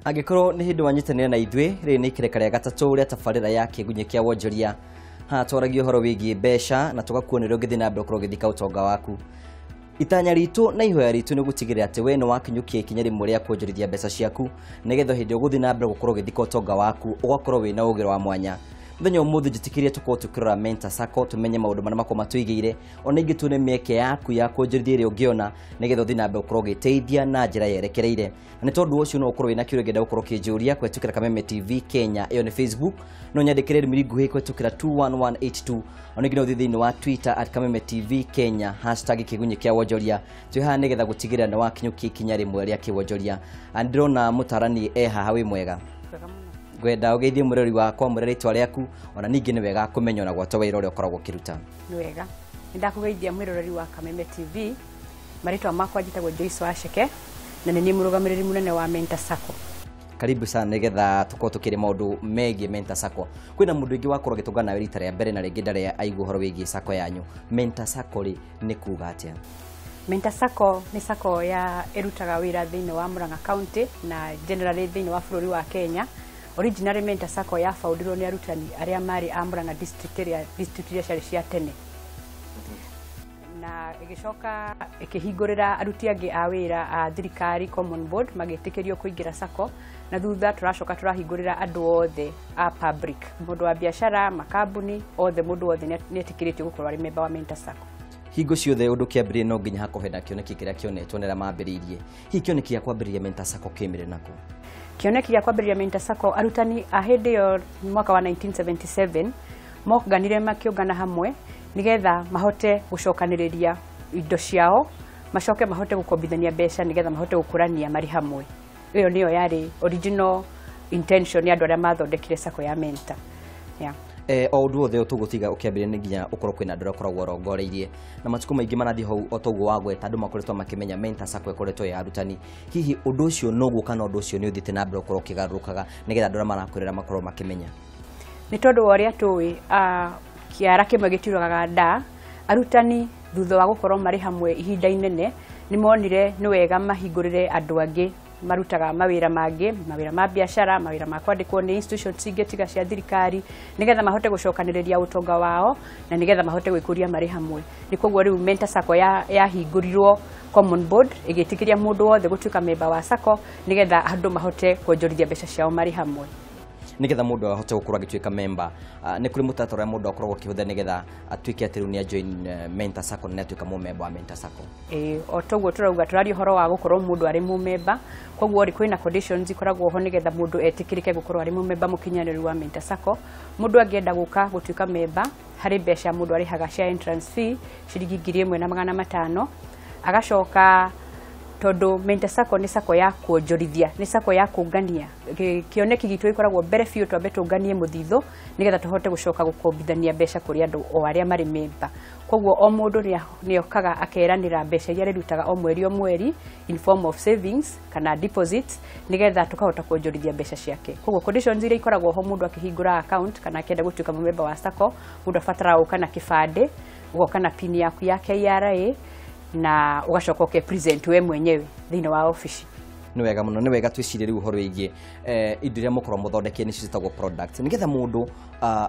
Angĩkorwo nĩ hĩndĩ wanyitanĩra na ithuĩ, rĩrĩ nĩ ikereka rĩa gatatũ rĩa tabarĩra ya Kĩgunyĩ kĩa Wonjoria. Haha twaragia ũhoro wĩgiĩ mbeca na tũgakuonia ũrĩa ũngĩthiĩ na mbere gũkorwo ũgĩthika ũtonga waku. Itanya ritũ na ihoya ritũ nĩ gũtigĩrĩra atĩ we nĩ wakinyũkia ikinya rĩmwe rĩa kuonjorithia mbeca ciaku, nĩgetha hĩndĩ ũgũthiĩ na mbere gũkorwo ũgĩthika ũtonga waku ũgakorwo wĩna ũgĩro wa mwanya. Mũthenya ũmũthĩ njĩtĩkĩrie tũkorwo tũkĩrora Mentor Sacco, tũmenye maũndũ marĩa makorwo matũigĩire, ona ingĩ tuone mĩeke yaku ya kuonjorithia ĩrĩa ũngĩona nĩgetha ũthiĩ na mbere gũkorwo ũgĩteithia na njĩra yerekereire. Na nĩ tondũ ũcio no ũkorwo wĩna kĩũria ũngĩenda gũkorwo ũkĩnjũria kũhetũkĩra Kameme TV Kenya, ĩyo nĩ Facebook, no nyandĩkĩre ndũmĩrĩri nguhĩ kũhetũkĩra 21182, ona ingĩ no ũthiĩ thĩinĩ wa Twitter @KamemeTV Kenya #Kĩgunyĩ kĩa Wonjoria. Twĩ haha nĩgetha gũtigĩrĩra nĩ wakinyũkia ikinya rĩmwe rĩa kĩwonjoria. Ndĩrona mũtarani e haha, wĩ mwega? Ngwenda ũgeithie mũrori wakwa, mwĩre rĩtwa rĩaku, ona ningĩ nĩ wega kũmenya ona gwata wĩra ũrĩa ũkoragwo ũkĩruta. Nĩ wega, nĩ ndakũgeithia mwĩroreri wa Kameme TV. Marĩtwa makwa njĩtagwo Joyce Waceke na nĩ niĩ mũrũgamĩrĩri mũnene wa Mentor Sacco. Karibu sana, nĩgetha tũkorwo tũkĩrĩ maũndũ megiĩ Mentor Sacco. Kwĩna mũndũ ũngĩ wakorwo agĩtũngana nawe rita rĩa mbere na rĩngĩ ndarĩ aigua ũhoro wĩgiĩ sacco yanyu. Mentor Sacco rĩ, nĩ kuga atĩa? Mentor Sacco nĩ sacco ya ĩrutaga wĩra thĩinĩ wa Murang'a County na generally thĩinĩ wa bũrũri wa Kenya. Originally Mentor Sacco ya foundirwo nĩ arutani arĩa marĩ a Murang'a district, ĩrĩa district iria ciarĩ cia tene, na ĩgĩcoka ĩkĩhingũrĩra aruti angĩ a wĩra a thirikari, common board, magĩtĩkĩrio kũingĩra sacco, na thutha tũracoka tũrahingũrĩra andũ othe a public, mũndũ wa biacara, makambuni othe, mũndũ wothe nĩ etĩkĩrĩtio gũkorwo arĩ member wa Mentor Sacco. Hingo ciothe ũndũ kĩambĩrĩria no nginya hakorwo hena kĩoneki kĩrĩa kĩonetwo nĩ arĩa mambĩrĩirie. Hihi kĩoneki gĩa kwambĩrĩria Mentor Sacco kĩoimire nakũ? Kĩoneki gĩa kwambĩrĩria Mentor Sacco, arutani a hĩndĩ ĩyo mwaka wa 1977 monganire, makĩũngana hamwe nĩgetha mahote gũcokanĩrĩria indo ciao, macoke mahote gũkombithania mbeca nĩgetha mahote gũkũrania marĩ hamwe. Ĩyo nĩyo yarĩ original intention ya andũ arĩa mathondekire sacco ya Mentor, yeah. O ũndũ wothe tũgũtiga ũkĩambĩrĩria nĩ nginya ũkorwo kwĩna andũ arĩa ũkoragwo ũrongoreirie, na matukũ maingĩ marathiĩ hau o toguo wagweta, andũ makoretwo makĩmenya Mentor Sacco ĩkoretwo ya arutani. Hihi ũndũ ũcio noguo kana ũndũ ũcio nĩ ũthiĩte na mbere ũkorwo ũkĩgarũrũkaga nĩgetha andũ arĩa marakwĩrĩra makorwo makĩmenya? Nĩ tondũ wa ũrĩa tũĩ, kĩara kĩmwe gĩtiũragaga nda. Arutani thutha wa gũkorwo marĩ hamwe ihinda inene nĩ monire nĩ wega mahingũrĩre andũ angĩ marutaga mawĩra mangĩ, mawĩra ma biacara, mawĩra ma kwandĩkwo nĩ institutions ingĩ tiga cia thirikari, nĩgetha mahote gũcokanĩrĩria ũtonga wao na nĩgetha mahote gwĩkũria marĩ hamwe. Nĩ koguo rĩu Mentor Sacco yahingũrirwo common board, ĩgĩtĩkĩria mũndũ wothe gũtuĩka member wa sacco nĩgetha andũ mahote kuonjorithia mbeca ciao marĩ hamwe. Nĩgetha mũndũ ahote gũkorwo agĩtuĩka member, nĩ kũrĩ mũtaratara ũrĩa mũndũ akoragwo akĩhũthĩra nĩgetha atuĩke atĩ rĩu nĩ ajoin Mentor Sacco na nĩ atuĩka mũmemba wa Mentor Sacco? Ĩĩ, o toguo tũrauga, tũraria ũhoro wa gũkorwo mũndũ arĩ mũmemba, koguo rĩ, kwĩna conditions ikoragwo ho nĩgetha mũndũ etĩkĩrĩke gũkorwo arĩ mũmemba mũkinyanĩru wa Mentor Sacco. Mũndũ angĩenda gũka gũtuĩka memba, harĩ mbeca mũndũ arĩhaga cia entrance fee, ciringi 1500. Agacoka, tondũ Mentor Sacco nĩ sacco ya kuonjorithia, nĩ sacco ya kũngania, kĩoneki gitũ gĩkoragwo mbere biũ twambe tũnganie mũthithũ nĩgetha tũhote gũcoka gũkombithania mbeca kũrĩ andũ o arĩa marĩ memba. Koguo o mũndũ nĩ okaga akeranĩra mbeca iria arĩrutaga o mweri o mweri in form of savings kana deposits, nĩgetha tũkahota kuonjorithia mbeca ciake. Koguo conditions iria ikoragwo ho mũndũ akĩhingũra account kana akĩenda gũtuĩka mũmemba wa sacco, mũndũ abataraga gũka na kĩbandĩ, ũgoka na PIN yaku ya KRA, na ũgacoka ũke present we mwenyewe thĩinĩ wa ofici. Nĩ wega mũno, nĩ wega twĩcirie rĩu ũhoro wĩgiĩ indo iria mũkorwo mũthondekie, nĩcio ciĩtagwo product, nĩgetha mũndũ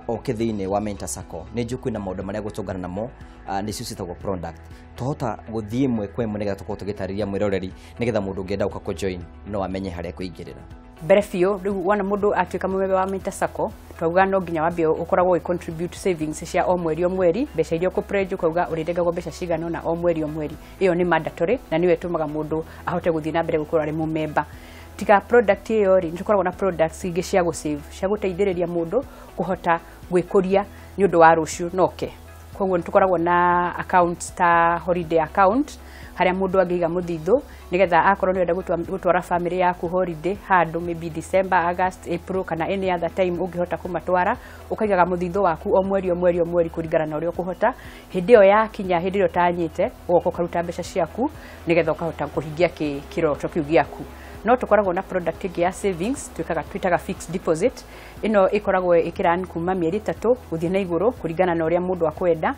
oke thĩinĩ wa Mentor Sacco. Nĩ njũĩ kwĩna maũndũ marĩa gũtũngana namo, nĩcio ciĩtagwo product. Twahota gũthiĩ ĩmwe kwa ĩmwe nĩgetha tũkorwo tũgĩtarĩria mwĩroreri, nĩgetha mũndũ ũngĩenda gũka kũjoin no amenye harĩa kũingĩrĩra. Mbere biũ, rĩu wona mũndũ atuĩka mũmemba wa Mentor Sacco, twauga no nginya wambie ũkoragwo ũgĩ contribute savings cia o mweri o mweri, mbeca iria ũkũ pledge, ũkauga ũrĩrengagwo mbeca cigana ũna o mweri o mweri. Ĩyo nĩ mandatory na nĩyo ĩtũmaga mũndũ ahote gũthiĩ na mbere gũkorwo arĩ mũmemba. Tiga product ĩyo rĩ, nĩ tũkoragwo na products ingĩ cia gũsave, cia gũteithĩrĩria mũndũ kũhota gwĩkũria nĩ ũndũ wa rũciũ noke. Koguo nĩ tũkoragwo na account ta holiday account, harĩa mũndũ angĩiga mũthithũ nĩgetha akorwo nĩ ũrenda gũtwara family yaku holiday handũ, maybe December, August, April kana any other time ũngĩhota kũmatwara, ũkaigaga mũthithũ waku o mweri o mweri o mweri kũringana na ũrĩa ũkũhota. Hĩndĩ ĩyo yakinya, hĩndĩ ĩrĩa ũtanyĩte, ũgoka ũkaruta mbeca ciaku nĩgetha ũkahota kũhingia kĩroto kĩu gĩaku. No tũkoragwo na product ĩngĩ ya savings twĩkaga, twĩtaga fixed deposit. Ĩno ĩkoragwo ĩkĩrun kuma mĩeri 3 gũthiĩ na igũrũ kũringana na ũrĩa mũndũ akwenda,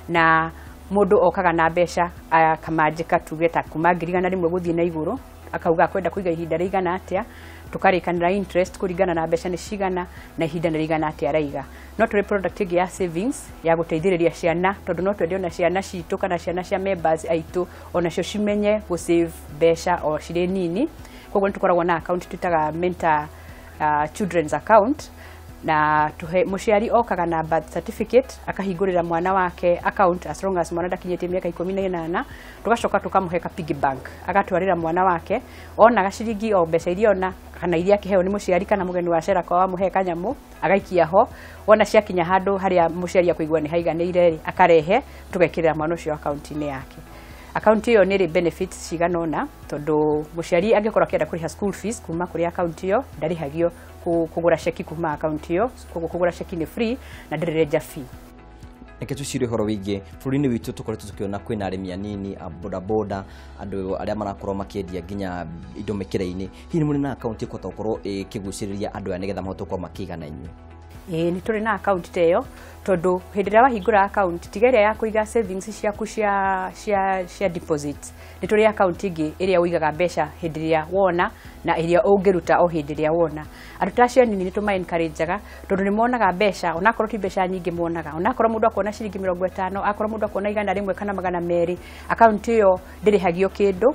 na mũndũ okaga na mbeca akamanjĩka, tuge ta kuma 100,000 gũthiĩ na igũrũ, akauga akwenda kũiga ihinda rĩigana atĩa. Tũkarĩkanĩra interest kũringana na mbeca nĩ cigana na ihinda nĩ rĩigana atĩa araiga. No tũrĩ product ĩngĩ ya savings ya gũteithĩrĩria ciana, tondũ no twende ona ciana citũ kana ciana cia members aitũ onacio cimenye gũ save mbeca o cirĩ nini. Koguo nĩ tũkoragwo na account twĩtaga Mentor Children's Account, na tuhe mũciari okaga na birth certificate akahingũrĩra mwana wake account as long as mwana ndakinyĩtie mĩaka 18. Tũgacoka tũkamũhe ka piggy bank agatwarĩra mwana wake, ona gaciringi o mbeca iria ona kana iria akĩheo nĩ mũciari kana mũgeni wa cera kwa wamũhe kanyamũ agaikia ho. Wona ciakinya handũ harĩa mũciari akũigua nĩ haiganĩire rĩ, akarehe tũgekĩrĩra mwana ũcio akaunti-inĩ yake. Akaunti ĩyo nĩ ĩrĩ benefits cigana ũna, tondũ mũciari angĩkorwo akĩenda kũrĩha school fees kuma kũrĩ akaunti ĩyo, ndarĩhagio kũgũra ceki kuma akaunti ĩyo. Koguo kũgũra ceki nĩ free na ndĩrĩ renja fee. Reke tũcirie ũhoro wĩgiĩ bũrũri-inĩ witũ. Tũkoretwo tũkĩona kwĩna arĩmi anini a bodaboda, andũ arĩa marakorwo makĩendia nginya indo mĩkĩra-inĩ. Hihi nĩ mũrĩ na akaunti ĩkũhota gũkorwo ĩkĩgucĩrĩria andũ aya nĩgetha mahote gũkorwo makĩigana inyuĩ? Ĩĩ, nĩ tũrĩ na akaunti ta ĩyo, tondũ hĩndĩ ĩrĩa wahingũra akaunti tiga ĩrĩa ya kũiga savings ciaku cia deposit, nĩ tũrĩ akaunti ĩngĩ ĩrĩa ũigaga mbeca hĩndĩ ĩrĩa wona na ĩrĩa ũngĩruta o hĩndĩ ĩrĩa wona. Andũ ta acio anini nĩ tũma encourage-aga, tondũ nĩ monaga mbeca onakorwo ti mbeca nyingĩ monaga, onakorwo mũndũ akuona ciringi 50, akorwo mũndũ akuona 100 kana 200. Akaunti ĩyo ndĩrĩhagio kĩndũ.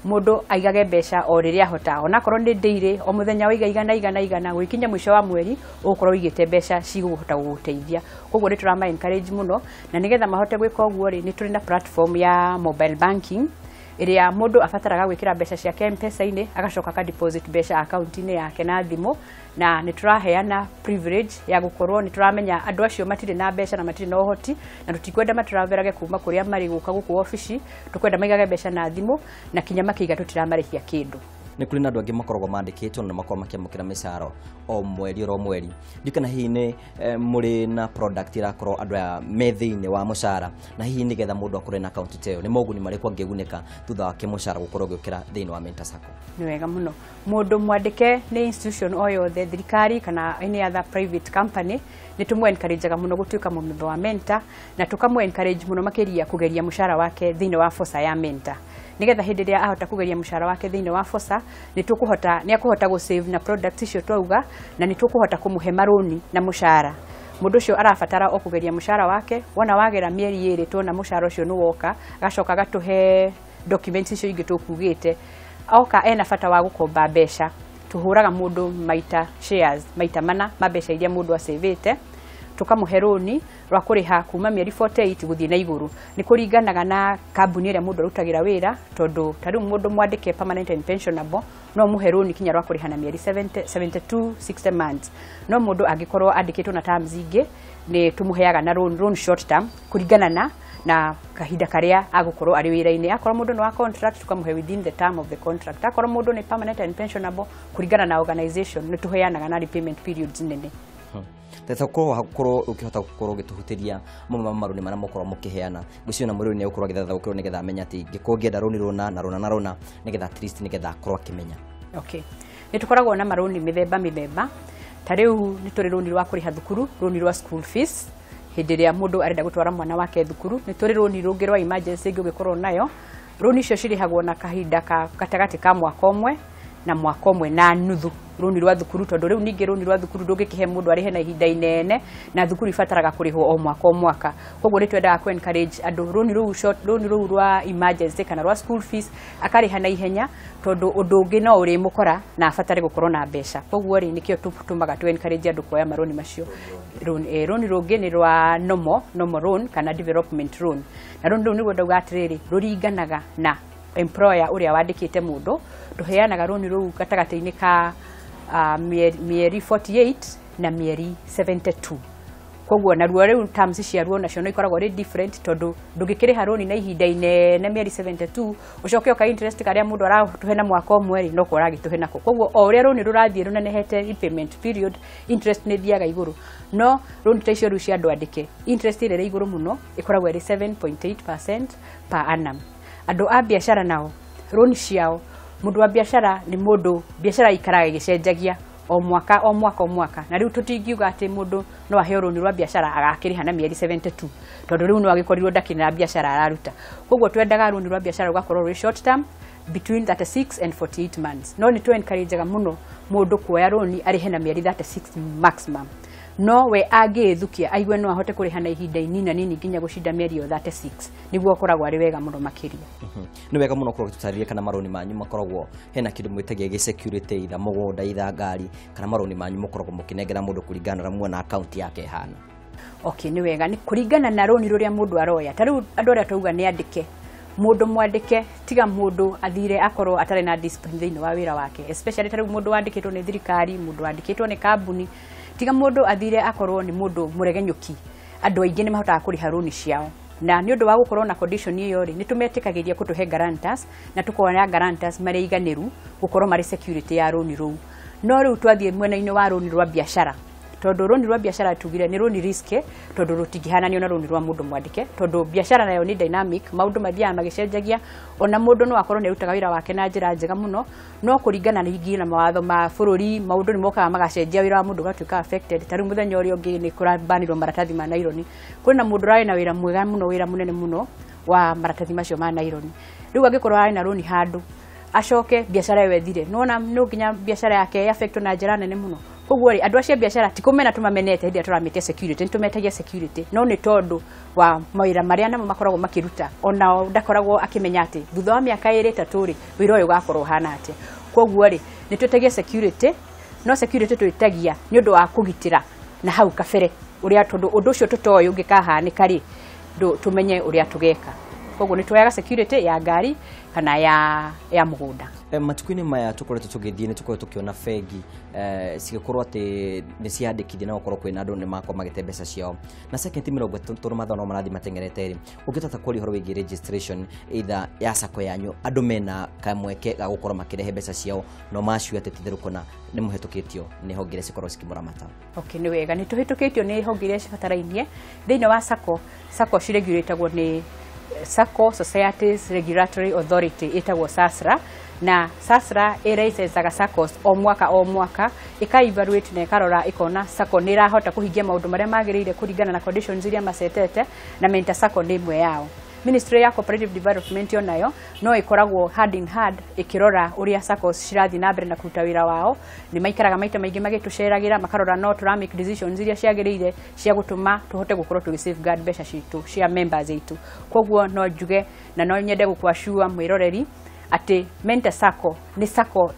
Mũndũ aigage mbeca o rĩrĩa ahota, onakorwo nĩ ndĩirĩ o mũthenya waiga 100 100 100, gũgĩkinya mũico wa mweri ũgũkorwo ũigĩte mbeca cigũhota gũgũteithia. Koguo nĩ tũrama encourage mũno, na nĩgetha mahote gwĩka ũguo rĩ, nĩ tũrĩ na platform ya mobile banking ĩrĩa mũndũ abataraga gwĩkĩra mbeca ciake M-Pesa-inĩ, agacoka aka deposit mbeca akaunti-inĩ yake na thimũ. Na nĩ tũraheana privilege ya gũkorwo nĩ tũramenya andũ acio matirĩ na mbeca na matirĩ na ũhoti, na tũtikwenda matũraverage kuma kũrĩa marĩ gũka gũkũ obici. Tũkwenda maigage mbeca na thimũ, na kinya makĩiga tũtiramarĩhia kĩndũ. Nĩ kũrĩ na andũ angĩ makoragwo mandĩkĩtwo na makoragwo makĩamũkĩra mĩcara o mweri oro mweri. Ndiũ kana hihi nĩ mũrĩ na product ĩrakorwo andũ aya me thĩinĩ wa mũcara, na hihi nĩgetha mũndũ akorwo na akaunti ta ĩyo, nĩ moguni marĩkũ angĩgunĩka thutha wake mũcara gũkorwo ũgĩũkĩra thĩinĩ wa Mentor Sacco? Nĩ wega mũno. Mũndũ mwandĩke nĩ institution o yothe, thirikari kana any other private company, nĩ tũmũ encourageaga mũno gũtuĩka mũmemba wa Mentor, na tũkamũ encourage mũno makĩria kũgeria mũcara wake thĩinĩ wa FOSA ya Mentor, nĩgetha hĩndĩ ĩrĩa ahota kũgeria mũcara wake thĩinĩ wa FOSA, nĩ tũkũhota, nĩ akũhota gũ save na products icio twauga, na nĩ tũkũhota kũmũhe marũni na mũcara. Mũndũ ũcio arabatara o kũgeria mũcara wake. Wona wagera mĩeri 2, tuona mũcara ũcio nĩ woka, agacoka agatũhe documents icio ingĩ tũkugĩte. Oka ena bata wa gũkomba mbeca, tũhũraga mũndũ maita shares maita mana ma mbeca iria mũndũ acĩvĩte, tũkamũhe rũni rwa kũrĩha kuma mĩeri 48 gũthiĩ na igũrũ. Nĩ kũringanaga na kambuni ĩrĩa mũndũ arutagĩra wĩra, tondũ ta rĩu mũndũ mwandĩke permanent and pensionable no mũhe rũni kinya rwa kũrĩha na mĩeri 70, 72, 60 months. No mũndũ angĩkorwo andĩkĩtwo na terms ingĩ, nĩ tũmũheaga na loan short term kũringana na kahinda karĩa agũkorwo arĩ wĩra-inĩ. Akorwo mũndũ nĩ wa contract, tũkamũhe within the term of the contract. Akorwo mũndũ nĩ permanent and pensionable, kũringana na organization, nĩ tũheanaga na repayment periods nene. Teta korwo ũkĩhota gũkorwo ũgĩtũhutĩria mamwe ma marũni marĩa mũkorwo mũkĩheana. Ngwĩciria na mũrĩmi nĩ egũkorwo agĩthathaũkĩrwo nĩgetha amenye atĩ ingĩkorwo ngĩenda rũni rũna na rũna na rũna, nĩgetha at least nĩgetha akorwo akĩmenya. Okay, nĩ tũkoragwo na marũni mĩthemba mĩthemba. Ta rĩu nĩ tũrĩ rũni rwa kũrĩha thukuru, rũni rwa school fees hĩndĩ ĩrĩa mũndũ arenda gũtwara mwana wake thukuru. Nĩ tũrĩ rũni rũngĩ rwa emergency ĩngĩ ũngĩkorwo nayo. Rũni icio cirĩhagwo na kahinda ka gatagatĩ ka mwaka ũmwe na mwaka ũmwe na nuthu, rũni rwa thukuru, tondũ rĩu ningĩ rũni rwa thukuru ndũngĩkĩhe mũndũ arĩhe na ihinda inene, na thukuru ibataraga kũrĩhwo o mwaka o mwaka. Koguo nĩ twendaga ku encourage andũ rũni rũu short, rũni rũu rwa emergency kana rwa school fees, akarĩha na ihenya, tondũ ũndũ ũngĩ no ũrĩmũkora na abatare gũkorwo na mbeca. Koguo rĩ, nĩkĩo tũtũmaga tu encourage andũ kuoya marũni macio. Rũni rũngĩ nĩ rwa normal loan kana development loan, na rũni rũu nĩguo ndauga atĩrĩrĩ, rũringanaga na employer ũrĩa wandĩkĩte mũndũ. Tũheanaga rũni rũu gatagatĩ-inĩ ka mĩeri 48 na mĩeri 72. Koguo naruo rĩu terms ciaruo nacio no ikoragwo rĩ different, tondũ ndũngĩkĩrĩha rũni na ihinda inene mĩeri 72 ũcoke ũka interest karĩa mũndũ aratũhe na mwaka ũmwe rĩ, no ko ũragĩtũhe nako. Koguo o ũrĩa rũni rũrathiĩ rũnenehete repayment period, interest nĩ ĩthiaga igũrũ. No rũni ta icio rĩu cia andũ andĩke, interest ĩrĩa ĩrĩ igũrũ mũno ĩkoragwo ĩrĩ 7.8% per annum. Andũ a biacara nao rũni ciao, mũndũ wa biacara nĩ mũndũ biacara ikaraga ĩgĩcenjagia. O mwaka o mwaka o mwaka. Na rĩu tũtingiuga atĩ mũndũ no aheo rũni rwa biacara agakĩrĩha na mĩeri 72, tondũ rĩu no agĩkorirwo ndakĩrĩ na biacara araruta. Koguo twendaga rũni rwa biacara rũgakorwo rwĩ short term, between 36 and 48 months. No nĩ tũ encourageaga mũno mũndũ kuoya rũni arĩhe na mĩeri 36 maximum. No we angĩĩthukia aigue no ahote kũrĩha na ihinda inina nini nginya gũcinda mĩeri ĩyo 36, nĩguo ũkoragwo arĩ wega mũno makĩria. Nĩ wega mũno korwo ũgĩtũtarĩria kana marũni manyu makoragwo hena kĩndũ mwĩtagia gĩ security, either mũgũnda, either ngari, kana marũni manyu mũkoragwo mũkĩnengera mũndũ kũringana na muona account yake ĩhana. Okay, nĩ wega. Nĩ kũringana na rũni rũrĩa mũndũ aroya. Ta rĩu andũ arĩa twauga nĩ andĩke, mũndũ mwandĩke, tiga mũndũ athire akorwo atarĩ na discipline thĩinĩ wa wĩra wake, especially ta rĩu mũndũ wandĩkĩtwo nĩ thirikari, mũndũ wandĩkĩtwo nĩ kambuni, tiga mũndũ athire akorwo nĩ mũndũ mũregenyũki. Andũ aingĩ nĩ mahotaga kũrĩha rũni ciao, na nĩ ũndũ wa gũkorwo na condition ĩyo rĩ, nĩ tũmetĩkagĩria kũtũhe guarantors, na tũkona guarantors marĩ aiganĩru gũkorwo marĩ security ya rũni rũu. No rĩu twathiĩ mwena-inĩ wa rũni rwa biacara, tondũ rũni rwa biacara tugire nĩ rũni risky, tondũ rũtingĩhananio na rũni rwa mũndũ mwandĩke, tondũ biacara nayo nĩ dynamic, maũndũ mathiaga magĩcenjagia. Ona mũndũ no akorwo nĩ arutaga wĩra wake na njĩra njega mũno, no kũringana ningĩ na mawatho ma bũrũri, maũndũ nĩ mokaga magacenjia, wĩra wa mũndũ ũgatuĩka affected. Ta rĩu mũthenya ũrĩa ũngĩ nĩ kũrabanirwo maratathi ma naironi, kwĩna mũndũ ũrarĩ na wĩra mwega mũno, wĩra mũnene mũno wa maratathi macio ma naironi. Rĩu angĩkorwo arĩ na rũni handũ, acoke biacara ĩyo ĩthire, nĩwona no nginya biacara yake affectwo na njĩra nene mũno. Koguo rĩ, andũ acio a biacara ti kũmena tũmamenete hĩndĩ ĩrĩa tũramĩtia security, nĩ tũmetagia security, no nĩ tondũ wa mawĩra marĩa namo makoragwo makĩruta, onao ndakoragwo akĩmenya atĩ thutha wa mĩaka ĩrĩ ĩtatũ rĩ, wĩra ũyũ ũgakorwo ũhana atĩa. Koguo rĩ, nĩ twĩtagia security, no security twĩtagia nĩ ũndũ wa kũgitĩra na hau kabere ũrĩa, tondũ ũndũ ũcio tũtoĩ ũngĩkahanĩka rĩ, tũmenye ũrĩa tũgeka. Koguo nĩ tuoyaga security ya ngari kana ya mũgũnda. Matukũ-inĩ maya tũkoretwo tũgĩthiĩ, nĩ tũkoretwo tũkĩona bengi cigĩkorwo atĩ nĩ ciandĩkithia na gũkorwo kwĩna andũ nĩ makorwo magĩte mbeca ciao na second 30, tondũ mathaa no marathiĩ mateng'erete rĩ, ũngĩtata kwaria ũhoro wĩgiĩ registration either ya sacco yanyu, andũ mena kamweke ga gũkorwo makĩrehe mbeca ciao no macio atĩ titherũ kũna nĩ mũhetũkĩtio nĩ honge iria cikorwo cikĩmũramata? Okay, nĩ wega. Nĩ tũhĩtũkĩtio nĩ honge iria cibatarainie thĩinĩ wa sacco. Sacco ciregulatagwo nĩ Sacco Societies Regulatory Authority, ĩtagwo SASRA, na SASRA ĩraicencaga SACCOs o mwaka o mwaka, ĩka evaluate na ĩkarora ĩkona SACCO nĩ ĩrahota kũhingia maũndũ marĩa magĩrĩire kũringana na conditions iria macetete, na Mentor SACCO nĩ ĩmwe yao. Ministry ya Cooperative Development onayo no ĩkoragwo hand in hand ĩkĩrora ũrĩa SACCOs cirathiĩ na mbere na kũruta wĩra wao. Nĩ maikaraga maita maingĩ magĩtũceragĩra, makarora no tũra make decisions iria ciagĩrĩire cia gũtũma tũhote gũkorwo tũgĩ safeguard mbeca citũ cia members aitũ. Koguo no njuge na no nyende gũkũassure mwĩroreri atĩ Mentor SACCO nĩ SACCO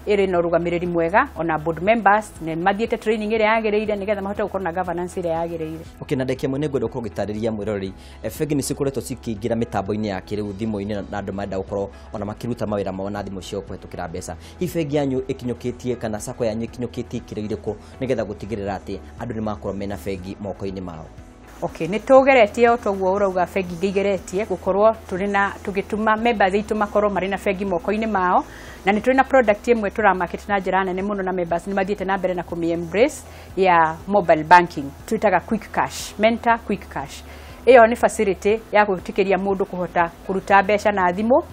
ĩrĩ na ũrũgamĩrĩri mwega, ona board members nĩ mathiĩte training ĩrĩa yagĩrĩire nĩgetha mahote gũkorwo na governance ĩrĩa yagĩrĩire. Okay, na ndagĩka ĩmwe nĩ ngwenda gũkorwo ngĩtarĩria mwĩroreri, bengi nĩ cikoretwo cikĩingĩra mĩtambo-inĩ ya kĩrĩu thimũ-inĩ, na andũ marenda gũkorwo ona makĩruta mawĩra mao na thimũ ciao kũhetũkĩra mbeca. Hihi bengi yanyu ĩkinyũkĩtie kana sacco yanyu ĩkinyũkĩtie ikĩro irĩkũ nĩgetha gũtigĩrĩra atĩ andũ nĩ makorwo mena bengi moko-inĩ mao? Okay, nĩ tũgeretie o toguo ũrauga bengi ingĩ igeretie gũkorwo tũrĩ na tũgĩtũma members aitũ makorwo marĩ na bengi moko-inĩ mao, na nĩ tũrĩ na product ĩmwe tũramarket na njĩra nene mũno, na members nĩ mathiĩte na mbere na kũmĩ embrace, ya mobile banking, twĩtaga Quick Cash, Mentor Quick Cash. Ĩyo nĩ facility ya gwĩtĩkĩria mũndũ kũhota kũruta mbeca na thimũ,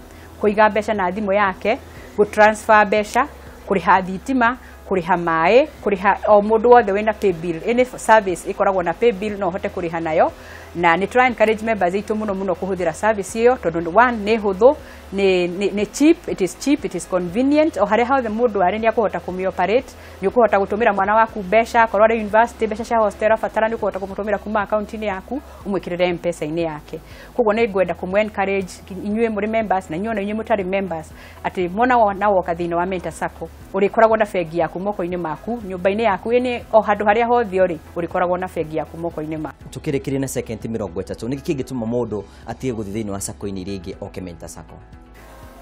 kũiga mbeca na thimũ yake, gũtransfer mbeca, kũrĩha thitima, kũrĩha maĩ, kũrĩha o mũndũ wothe wĩna paybill, any service ĩkoragwo na paybill no ũhote kũrĩha nayo. Na nĩ tũra encourage members aitũ mũno mũno kũhũthĩra service ĩyo, tondũ one, nĩ hũthũ, nĩ cheap, it is cheap, it is convenient. O harĩa hothe mũndũ arĩ nĩ akũhota kũmĩ operate. Nĩ ũkũhota gũtũmĩra mwana waku mbeca akorwo arĩ university, mbeca cia hostel abatara, nĩ ũkũhota kũmũtũmĩra kuma akaunti-inĩ yaku ũmwĩkĩrĩre M-Pesa-inĩ yake. Koguo nĩ ngwenda kũmũ encourage inyuĩ mũrĩ members na inyuĩ ona inyuĩ mũtarĩ members atĩ mwana na woka thĩinĩ wa Mentor SACCO, ũrĩkoragwo na bengi yaku moko-inĩ maku, nyũmba-inĩ yaku, ĩnĩ o handũ harĩa hothe ũrĩ, ũrĩkoragwo na bengi yaku moko-inĩ maku. Tũkĩrĩkĩrie na second 30, nĩkĩ kĩngĩtũma mũndũ atige gũthiĩ thĩinĩ wa sacco-inĩ iria ingĩ oke Mentor SACCO?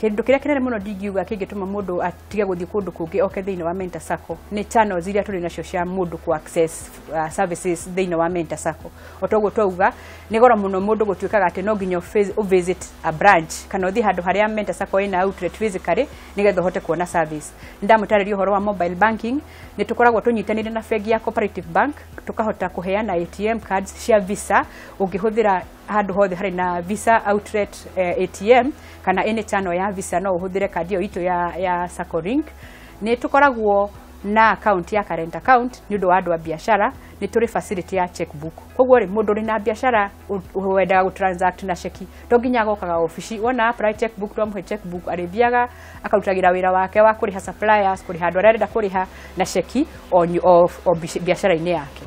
Kĩndũ kĩrĩa kĩnene mũno ndingiuga kĩngĩtũma mũndũ atige gũthiĩ kũndũ kũngĩ oke thĩinĩ wa Mentor SACCO nĩ channels iria tũrĩ nacio cia mũndũ ku access services thĩinĩ wa Mentor SACCO. O toguo twauga, nĩ goro mũno mũndũ gũtuĩkaga atĩ no nginya ũ visit a branch kana ũthiĩ handũ harĩa Mentor SACCO ĩna outlet physically nĩgetha ũhote kuona service. Nĩ ndamũtarĩria ũhoro wa mobile banking. Nĩ tũkoragwo tũnyitanĩire na bengi ya Cooperative Bank, tũkahota kũheana ATM cards cia Visa ũngĩhũthĩra handũ hothe harĩ na Visa outlet, ATM kana any channel ya Visa, no ũhũthĩre kandi ĩyo itũ ya Sacco Link. Nĩ tũkoragwo na account ya current account nĩ ũndũ wa andũ a biacara, nĩ tũrĩ facility ya checkbook. Koguo rĩ, mũndũ ũrĩ na biacara wendaga gũ transact na ceki, to nginya agokaga obici. Wona apply checkbook, twamũhe checkbook, arĩthiaga akarutagĩra wĩra wake wa kũrĩha suppliers, kũrĩha andũ arĩa arenda kũrĩha na ceki o biacara-inĩ yake.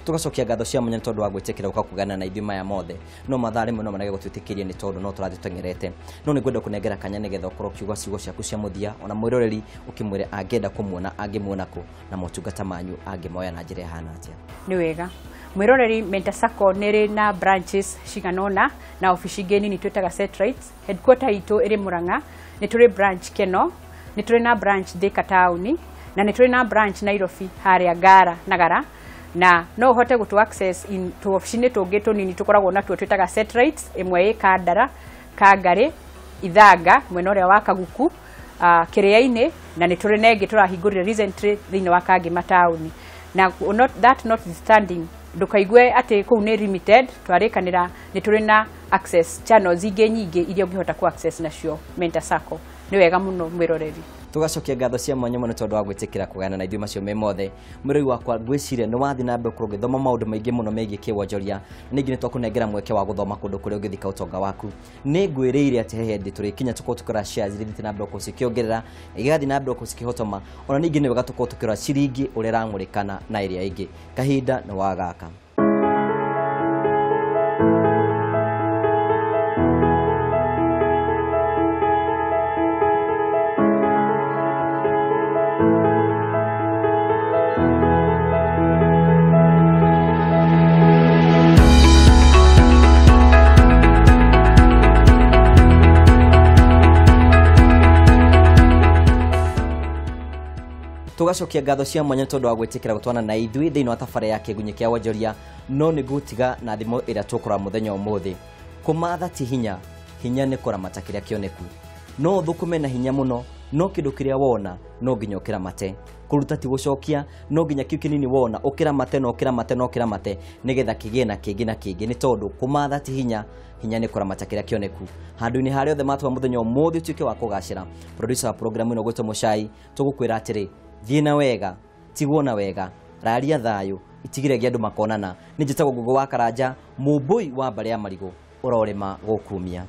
Tugacokia ngatho cia mwanya nĩ tondũ wa gwĩtĩkĩra gũka kũgana na ithuĩ maya mothe. No mathaa rĩmwe no manage gũtwĩtĩkĩria nĩ tondũ no tũrathiĩ tũteng'erete. No nĩ ngwenda kũnengera kanya nĩgetha ũkorwo ũkiuga ciugo ciaku cia mũthia, ona mwĩroreri ũkĩmwĩre angĩenda kũmuona angĩmuona kũ, na motungata manyu angĩmoya na njĩra ĩhana atĩa. Nĩ wega. Mwĩroreri, Mentor Sacco nĩ ĩrĩ na branches cigana ũna na obici ingĩ nini twĩtaga satellites. Headquarter itũ ĩrĩ Murang'a, nĩ tũrĩ branch Keno, nĩ tũrĩ na branch Thika taũni, na nĩ tũrĩ na branch Nairobi harĩa Ngara Nagara. Na no ũhote gũtũ access in tũobici-inĩ tũngĩ tũnini tũkoragwo natuo twĩtaga satellites, ĩmwe ĩ Kandara, Kangarĩ, Ithanga mwena ũrĩa wa Kaguku, Kĩrĩa-inĩ, na nĩ tũrĩ na ĩngĩ tũrahingũrire recently thĩinĩ wa Kangema taũni. Na not, that notwithstanding, ndũkaigue atĩ kũu nĩ limited, twarĩkanĩra nĩ tũrĩ na access channels ingĩ nyingĩ iria ũngĩhota ku access nacio Mentor Sacco. Nĩ wega mũno mwĩroreri. Tugacokia ngatho cia mwanya mũno tondũ wa gwĩtĩkĩra kũgayana na ithuĩ macio me mothe. Mwĩrori wakwa, ngwĩciria nĩ wathiĩ na mbere gũkorwo ũgĩthoma maũndũ maingĩ mũno megiĩ kĩwonjoria, na ningĩ nĩ twakũnengera mweke wa gũthoma kũndũ kũrĩa ũngĩthika ũtonga waku. Nĩ ngwĩrĩire atĩ he hĩndĩ tũrĩkinya tũkorwo tũkĩrora shares iria ithiĩte na mbere gũkorwo cikĩongerera, igathiĩ na mbere gũkorwo cikĩhotoma, ona ningĩ nĩ wega tũkorwo tũkĩrora ciringi ũrĩa ĩrang'ũrĩkana na ĩrĩa ĩngĩ. Kahinda nĩ wa gaka. Tugacokia ngatho cia mwanya tondũ wa gwĩtĩkĩra gũtwana na ithuĩ thĩinĩ wa tabarĩra ya kĩgunyĩ kĩa wonjoria. No nĩ ngũtiga na thimo ĩrĩa tũkũrora mũthenya ũmũthĩ. Kũmatha ti hinya, hinya nĩ kũramata kĩrĩa kĩoneku. No ũthũkũme na hinya mũno, no kĩndũ kĩrĩa wona no nginya ũkĩramate. Kũruta ti gũcokia, no nginya kĩu kĩnini wona ũkĩramate na ũkĩramate na ũkĩramate nĩgetha kĩgĩe na kĩngĩ na kĩngĩ, nĩ tondũ kũmatha ti hinya, hinya nĩ kũramata kĩrĩa kĩoneku. Handũ-inĩ harĩa othe matũma mũthenya ũmũthĩ ũtuĩke wa kũgacĩra. Producer wa program ĩno gwĩtwo Mũcai, tũgũkwĩra atĩrĩ, thiĩ na wega, tigwo na wega, raria thayũ, itigire andũ makonana. Nĩ njĩtagwo Ngũgũ wa Karanja, mũmbũi wa mbarĩ ya marigũ, ũrorĩma gũkumia.